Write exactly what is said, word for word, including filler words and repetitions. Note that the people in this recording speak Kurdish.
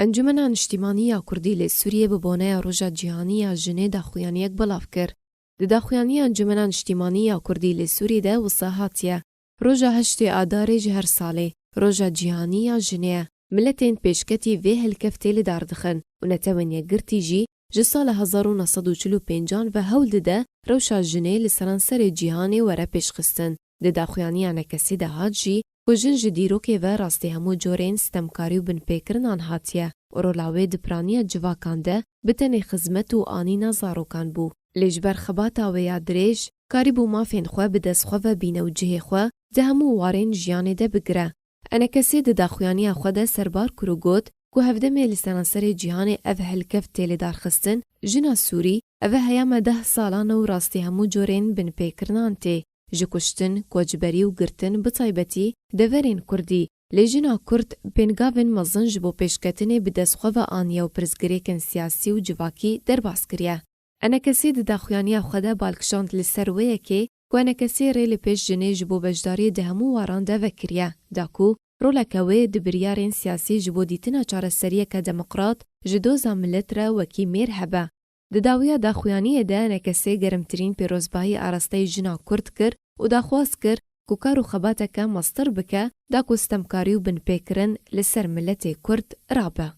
Encûmena Niştîmanî ya Kurdî li Sûriyê bi boneya Roja Cîhanî ya Jinê daxuyaniyek belav kir. Di daxuyaniya Encûmena Niştîmanî ya Kurdî li Sûriyê de wisa hatiye: Roja heştê Adarê ji her salê Roja Cîhanî ya Jinê ye. Miletên pêşketî vê helkeftê li dar dixin û Netewên Yekgirtî jî ji sala hezar û neh sed û çil û pêncan ve hewl dide rewşa jinê li seranserê cîhanê were pêşxistin. Di daxuyaniya Enekesê de hat jî ku jin ji dîrokê ve rastî hemû corên stemkarî û binpêkirinan hatiye û rola wê di piraniya civakan de bi tenê xizmet û anîna zarokan bû. Lê ji ber xebata wê ya dirêj, karîbû mafên xwe bi dest xwe ve bîne û cihê xwe di hemû warên jiyanê de bigire. Enekesê di daxuyaniya xwe de serbar kir û got ku hevdemê li seranserê cîhanê ev helkeft tê lidarxistin, jina Sûrî, ev e heyama deh salan e û rastî hemû corên binpêkirinan tê, ji kuştin, koçberî û girtin, bi taybetî deverên Kurdî. Lê jina Kurd pêngavên mezin ji bo pêşketinê bi dest xwe ve aniye û pirsgirêkên siyasî û civakî derbas kiriye. Enekesê di daxuyaniya xwe de bal kişand li ser wê yekê ku Enekesê rê li pêş jinê ji bo beşdariyê di hemû waran de vekiriye, da ku roleke wê di biryarên siyasî ji bo dîtina çareseriyeke demokrat ji doza milet re wekî mêr hebe. Di dawiya daxuyaniyê de Enekesê gerimtirîn pêrozbahî arasteyê jina Kurd kir û daxwaz kir ku kar û xebateke mestir bike, da ku stemkarî û binpêkirin li ser miletê Kurd rabe.